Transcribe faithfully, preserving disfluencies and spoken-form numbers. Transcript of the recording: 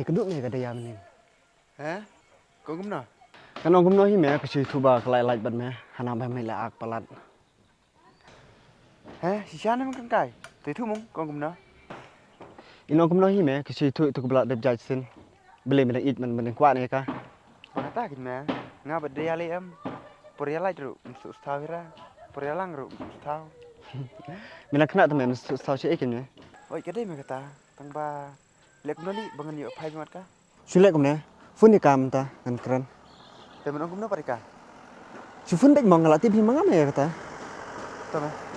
Kynduh me ka Daya mynnin. He? Kong kumno? Kan ong kumno hi me, ka shu ïathuh ba ka la ïa lait bad me, hana ba me la ak palat. He, shisha ne mong kong kai? Te ïathuh mong, kong kumno? In ong kumno hi me, ka shu ïathuh ïathuh ka ba la dep jait sien. Balei me dang ïeit man ban kwah ne ka? Ba kata kin me, nga bad Daya lei em. Por ïa lait ruh, ym sngewthuh ïa ra. Por ïa lang ruh, ym sngewthuh. Me la kynnoh te me, ym sngewthuh shaei kin me? Oi, ka dei me kata, tang ba leh kumno lei ba ngan ïoh phai bad ka? Shu leh kumne, phone ïa ka mynta ngan kren. Te men ong kumno pat ïa ka? Shu phone beit mo, nga la tip hi ma nga me ïa kata. To me.